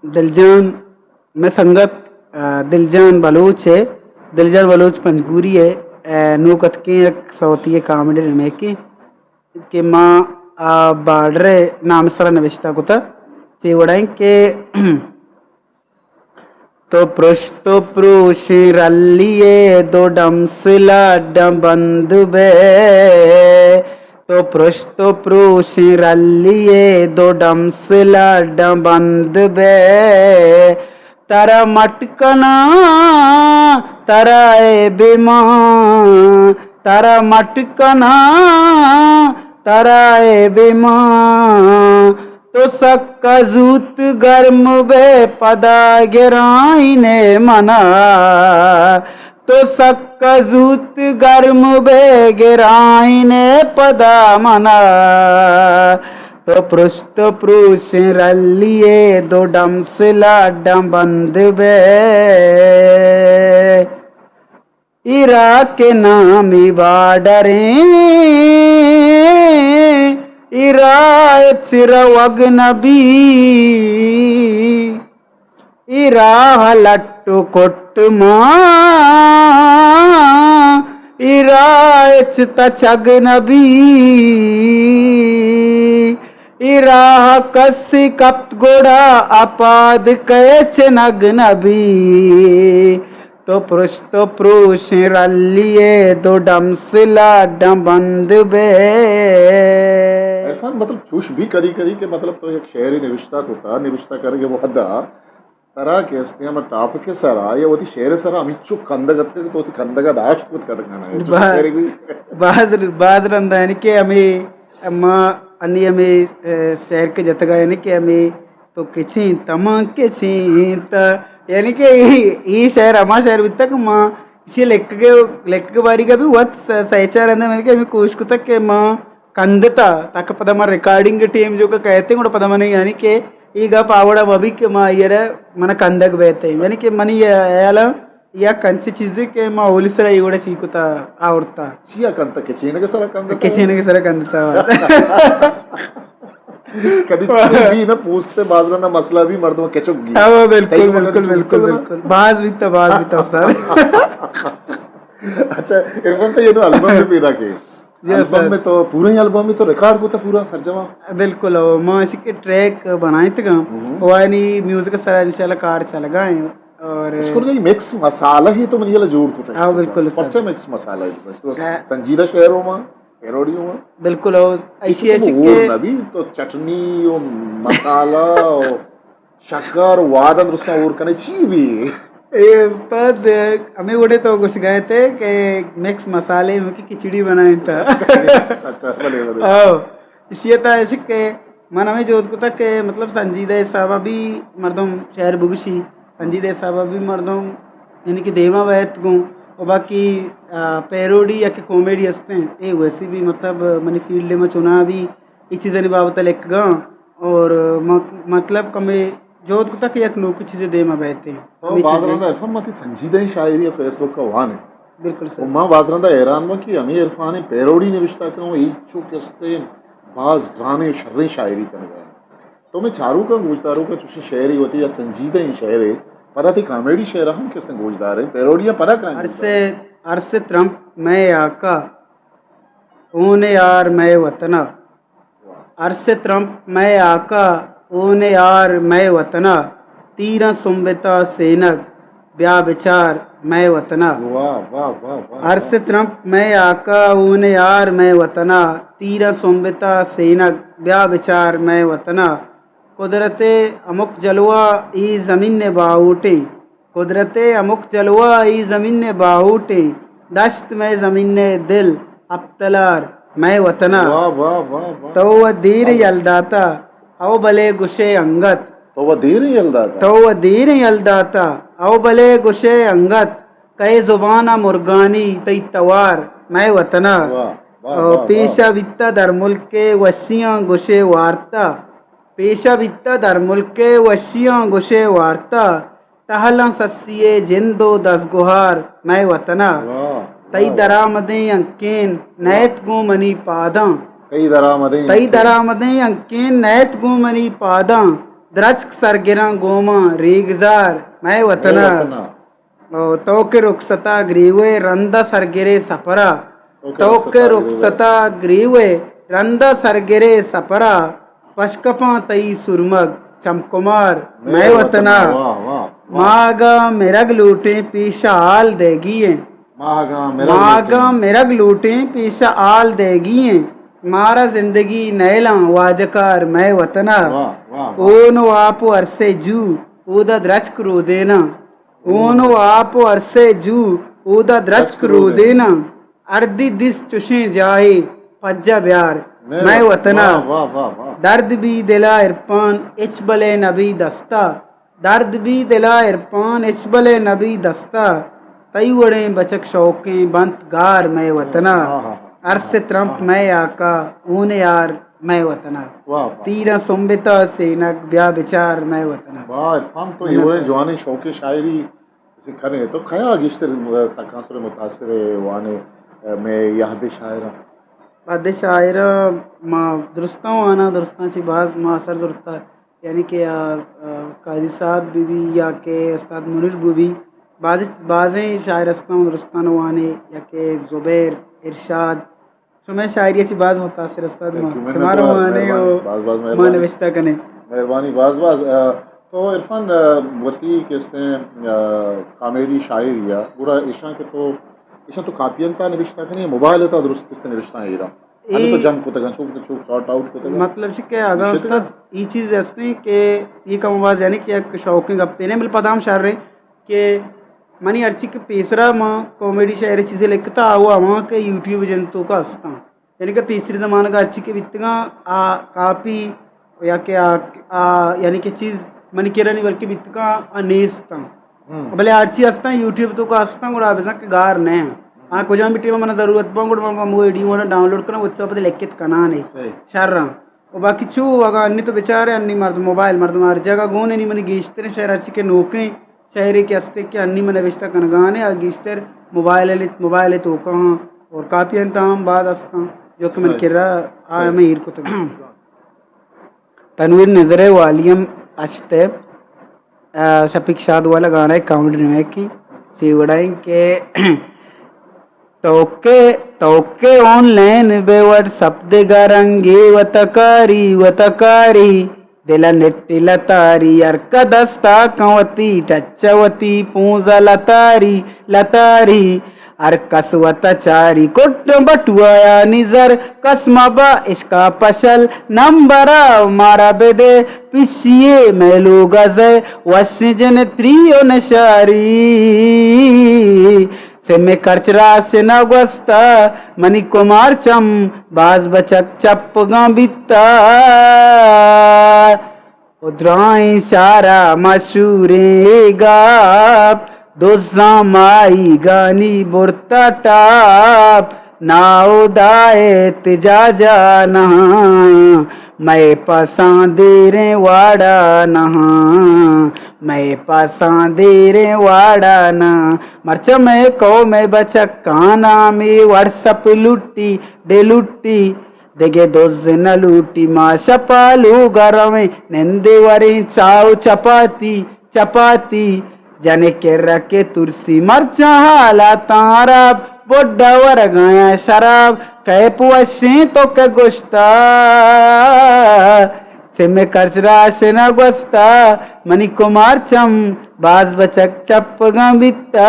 دلجان، مئے سنگت، آ، دلجان بلوچ ءِ، دلجان بلوچ پنجگوری ءِ، آ، نوک اتکیں یک سوتی ءِ کامیڈی ریمیکے کہ ما آ بارڈر ءِ نام ءِ سرا نبشتہ کتہ، چے وڑا ایں کہ تو پرشت و پروشیں رلی ءِ دو ڈمس لاڈاں بند بئے۔ تو پرشت و پروشیں رلی ءِ دو ڈمس لاڈاں بند بئے۔ ترا مٹ کناں، ترا اے بے مان، ترا مٹ کناں، ترا اے بے مان۔ تو سکا زوت گرم بئے پدا گرائینے منا۔ تو سکا زوت گرم بئے گرائینے پدا منا۔ تو پرشت و پروشیں رلی ءِ دو ڈمس لاڈاں بند بئے۔ اے راہ کہ نامی بارڈریں، اے راہ ءَ چہ روگ نبی۔ اے راہ ءَ لٹ و کٹ مان، اے راہ ءَ چہ تچگ نبی۔ اے راہ ءَ کسے کپت گڑا اپاد کئے چنگ نبی۔ تو پرشت و پروشیں رلی ءِ دو ڈمس لاڈاں بند بئے۔ عرفان، مطلب چوش بی کدی کدی کہ مطلب تو یک شعرے نوشتہ کتا، نوشتہ کنگ ءِ وھدا ترا کہ استیں ہما ٹاپک ءِ سرا یا وتی شعر ءِ سرا ہمینچو کندگ اتکگ کہ تو وتی کندگ ءَ داشت کت کتگ نہ انچو با-، شعرے بی۔ باز، باز رندا یعنی کہ ہمے ما انی ہمے، اے، شعر کہ جتگا یعنی کہ ہمے تو کچیں تماں کچیں تا، یعنی کہ اے، اے شعر ہما شعر بیتگ کہ ما ایشی لکھگ، لکھگ باریگا بی وت س-، سئے چار رندا یعنی کہ ہمے کوشش کتگ کہ ما کندتا، تاکہ پدا ما ریکارڈنگ ٹیم جو کہ کئیت گڑا پدا من یعنی کہ اے گپ آ وڑا مہ بی کہ ما آئی ءَ را منا کندگ بیت، یعنی کہ منی ہیالا یک انچیں چیزے کہ ما اولی سرا اے وڑا چی کتا آورتا۔ چیا کنتا؟ کچینگ ءِ سرا کندتا؟ کچینگ ءِ سرا کندتا۔ کدی چی بی نہ پوستے، باز رندا مسئلہ بی مردم کچک گی۔ ہاں، بالکل، تئی وقت بالکل، چوٹ بالکل، نا؟ بالکل۔ باز بیتا، باز بیتا استاد۔ اچھا، عرفان تو یہ نو البم میں پیدا کے۔ جی البم استاد۔ میں تو پورے البم میں تو ریکارڈ ہوتا پورا سرجما؟ بالکل، او ما اسی کے ٹریک بنائے تھے گا۔ ہم۔ وانی میوزک سرا انشاءاللہ کار چل گا ہے۔ اور اس کو یہ مکس مسالہ ہی تو من یہ جوڑ کتا ہے۔ ہاں، بالکل استاد۔ پرچہ مکس مسالہ ہے، سنجیدہ شعروں میں، پیروڈیوں میں۔ بالکل، او ایسی ایسی کے نبی تو چٹنی و مسالہ و شکر وادن درستاں اور کنے چی بی؟ اے استاد، ہمیں وڑے تو گوش گئے تھے کہ مکس مسالے میں کی کھچڑی بنائیں تھا۔ اچھا، بلے، بلے۔ آؤ، اسی تا ایسے کہ من ہمیں جوت کتا کہ مطلب سنجیدہ حسابا بھی مردم شعر بگشی، سنجیدہ حسابا بھی مردم یعنی کہ دیما بیت گوں، و باقی، آ، پیروڈی یا کہ کامیڈی ہستیں، اے ویسے بھی مطلب منی فیلڈ میں چنا بھی اے چیزانی بابت ءَ لکھگاں اور م-، مطلب کمے جہد کتا کہ یک نوکیں چیزے دیما بیتیں۔ تو ہمے باز چیزے۔ رندا عرفان ما تئی سنجیدہ ایں شاعری ءَ فیس بک ءَ وانے۔ بالکل سر۔ و ما باز رندا حیران باں کہ ہمے عرفان ءِ پیروڈی نوشتہ کن و اے چو کستیں باز گرانیں و شریں شاعری کنگا۔ تو میں چاروکاں گوشداروکاں چوشیں شعرے وتی یا سنجیدہ ایں شعرے، پدا تئی کامیڈی شعر ہم کستیں گوشداریں، پیروڈیاں پدا کائیں عرص، گوشداریں۔ عرص ترمپ مئے آقا، اون یار مئے وطنا۔ عرص ترمپ مئے آقا، اون یار مئے وطنا، تیراں سنبتا سینگ، بیا بچار مئے وطنا۔ واہ، واہ، واہ، واہ، عرص واہ۔ ترمپ مئے آقا، اون یار مئے وطنا، تیراں سنبتا سینگ، بیا بچار مئے وطنا۔ قدرت ءِ ہمک جلوہ اے زمین ءِ باہوٹیں، قدرت ءِ ہمک جلوہ اے زمین ءِ باہوٹیں، دشت مئے زمین ءِ دل، ہپتلار مئے وطنا۔ واہ، واہ، واہ، واہ۔ تو و دیر واہ۔ یل داتا، او بلے گشے انگت۔ تو و دیر یل داتا۔ تو و دیر یل داتا، او بلے گشے انگت، کئے زبان ءَ مرگانی تئی توار مئے وطنا۔ واہ، واہ، او واہ، واہ۔ پیشا بیتا در ملک ءِ وشیاں گشے وارتا۔ پیشا بیتا در ملک ءِ وشیاں گشے وارتا، ٹہلاں سسی ءِ جند و دزگوہار مئے وطنا۔ واہ، تئی واہ، واہ۔ درآمدیں ہنکین نئیت گوں منی پاداں۔ تئی درآمدیں تئی ہنکین۔ درآمدیں ہنکین نئیت گوں منی پاداں۔ درچک سرگراں گوماں ریگزار مئے وطن ءَ۔ مئے وطن ءَ۔ او تو کہ رخصت ءَ گریوئے رند ءَ سرگرے سپر ءَ۔ تو کہ تو کہ رخصت ءَ گریوئے۔ رخصت ءَ گریوئے رند ءَ سرگرے سپر ءَ۔ پشکپاں تئی سرمگ چمکمار مئے مئے وطن ءَ۔ وطن ءَ۔ واہ، واہ، واہ۔ ما اگاں مرگ لوٹیں پیش ءَ حال دئیگی ایں۔ ما اگاں مرگ ما لوٹیں۔ اگاں مرگ لوٹیں پیش ءَ حال دئیگی ایں۔ مارا زندگی نیلاں واجکار مئے وطن ءَ۔ واہ، واہ، واہ۔ ہون و آپ و ارسے جو اودا درچک رودیناں۔ ہون و آپ و ارسے جو اودا درچک درچک رودیناں۔ رودیناں۔ ہردی دیست چشیں جاہے پجہ بیار مئے مئے وطن ءَ۔ واہ، واہ، واہ، واہ۔ درد بی دل ءَ عرفان ہچ بلے نبی دست ءَ۔ درد بی دل ءَ عرفان ہچ بلے نبی دست ءَ۔ تئی وڑیں بچک شوقیں بنت گار مئے وطن ءَ۔ آہا۔ ارس ترمپ مئے آقا، اون یار مئے وطن ءَ۔ واہ، واہ۔ تیراں سنبت ءَ سینگ بیا بچار مئے وطن ءَ۔ واہ، عرفان تو اے وڑیں جوانیں شوقیں شاعری اسے کنے۔ تو کیا گیشتر تکانسر متاثر ہے وانے مئے یہد شاعراں؟ یہد شاعراں ما درستاں وانا، درستاں چی باز ما اثر زرتا۔ یعنی کہ آ، آ، قاضی صاحب بہ بی یا کہ استاد منیر بہ بی، بازیں، بازیں شاعر استاں درستاں وانے، یا کہ زبیر، ارشاد، شمئے شاعری چی باز متاثر استاد ما۔ Thank you، منت شمارا وار، وانے مہربانی، و باز باز ما مہربانی۔ نوشتہ کنے۔ مہربانی باز باز۔ آ، تو عرفان، آ، وتی کسے، آ، کامیڈی شاعری یا گڑا ایشاں کہ تو، ایشاں تو کاپی انتا نوشتہ کنے، موبائل تا درست کسے نوشتہ ایرا؟ ہمیں تو اے جم کتگن، چوک تو چوک سارٹ آؤٹ کتگن۔ مطلب چی کہ اگاں نشتہ؟ استاد ای چیز ہستیں کہ ای کم آواز یعنی کہ یک شوقیں گپے نے، بل پدا ہم شر رہے کہ منی ہرچی کہ پیسرا ما کامیڈی شاعری چیزیں لکھتا، آ وہ ہما کہ یوٹیوب جنتو کا ہستاں۔ یعنی کہ پیسری زمانگ ہرچی کہ بیتگاں، آ کاپی یا کہ آ، آ، یعنی کہ چیز منی کرا نی بلکہ بیتگاں، آ نیستاں۔ ہم۔ بلے ہرچی ہستاں، یوٹیوب تو کا ہستاں، گڑا بزاں کہ گار نہ۔ آ کجام بھی ٹیم من ضرورت پاں، گڑا من وہ ویڈیو وانا ڈاؤنلوڈ کناں، وہ تو پتہ لکھت کنانے۔ صحیح۔ شر ہاں۔ و باقی چو اگاں انی تو بچارے، انی مرد موبائل مردم ہر جگہ گون، نی منی گیشتریں شعر ہرچی کہ نوکیں شعرے کہ استے کہ انی من نوشتہ کنگانے، آ گیشتر موبائل ء، موبائل ء توکا ہاں اور کاپی انت ہم باز استاں جو کہ من صحیح۔ کرا آ صحیح۔ ہمیں ایر کتگ۔ تنویر نظر ء والی ہم اشت ء، آ، شفیق شاد والا گانا ء کامنٹ نویکیں چی وڑائیں کہ توکے، توکے آن لائن بے واٹس اپ دگہ رنگے وتکاری، وتکاری۔ دل ء نٹ لتاری، ہر کہ دستا کن وتی ٹچ ء وتی پونز ء لتاری، لتاری۔ ہر کس وت ء چاری، کٹ بٹوا یا نظر، کس مبا اشکا پشل نمبر ء مارا بدے، پشی ء مئے لوگ ء زئے، وش جن تری و نشاری۔ سم ء کرچ راش نہ گوستا، منی کمار چم باز بچک چپگاں بیتا۔ و درائیں شارا مشہوریں اے گپ، دزاں ماہیگانی برتا ٹاپ۔ ناہدا احتجاجا نہ، مئے پساں دیریں واڑا نہ، مئے پساں دیریں واڑا نہ۔ مرچا مئے قوم ء بچکاں نامی واٹس اپ لٹی، ڈے لٹی، دگہ دز نہ لوٹی۔ ما شپا لوگا رویں، نندے وریں چاہ و چپاتی، چپاتی۔ جنک ء رکے ترسی، مرچاں حالاتاں حراب، بڈا ورگایاں شراب۔ کیپ وشیں تو کہ گوشتا، سم ء کرچ راش نہ گوستا، منی کمار چم باز بچک چپگاں بیتا۔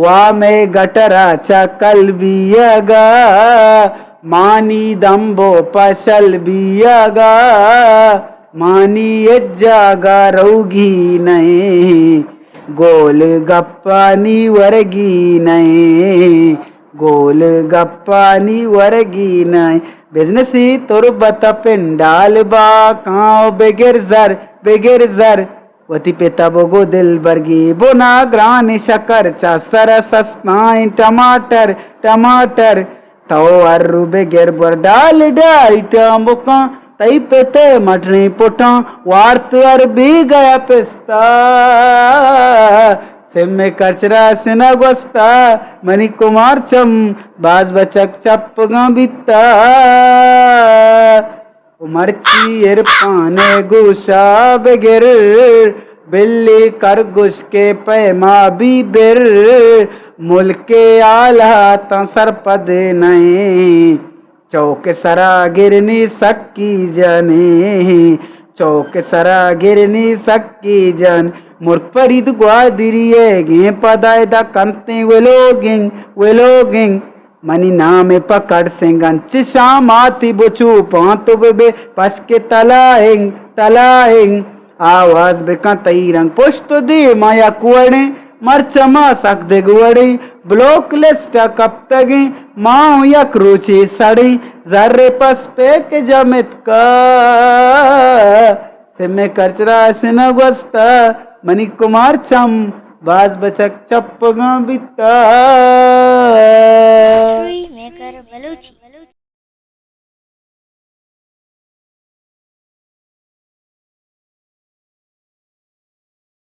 وا مئے گٹرا چہ کل بیگا، مانی دمبو پشل بیگا، مانی اجاگا روگی نئے، گول گپانی ورگی نئے، گول گپانی ورگی نئے۔ بزنسی تربت پنڈال با کاں بگر زر، بگر زر۔ وتی پت ء بگو دلبر گیبنا گران شکر، چہ سر ء سستائیں ٹماٹر، ٹماٹر۔ تو ہر رو بگر بر ڈال ڈائٹاں بکاں، تئی پت ء مٹریں پٹاں وارت ہر بیگہ ء پستا۔ سم ء کرچ راش نہ گوستا، منی کمار چم باز بچک چپگاں بیتا۔ مرچی عرفان گوشا بگر، بلی کرگوش کے پیما بی بر، ملک حالاتاں سرپد نئیں۔ چوک سرا گرنی سکی جنیں، چوک سرا گرنی سکی جن۔ مرک فرید گوادری ئے گیں پدا ادا کنتیں ولوگنگ، ولوگنگ۔ منی نام پکڑ سنگ انچ شام آتی بچو پان تو ببے پشک تلائنگ، تلائنگ۔ آواز بکن تئی رنگ پشت و دیما یک وڑیں، مرچ ہما سک دگہ وڑیں، بلاک لسٹ ء کپتگیں، ما اوں یک روچے سڑیں، زر پس پیک جمتکا، سم ء کرچ راش نہ گوستا، منی کمار چم باز بچک چپگاں بیتا۔ History maker Balochi.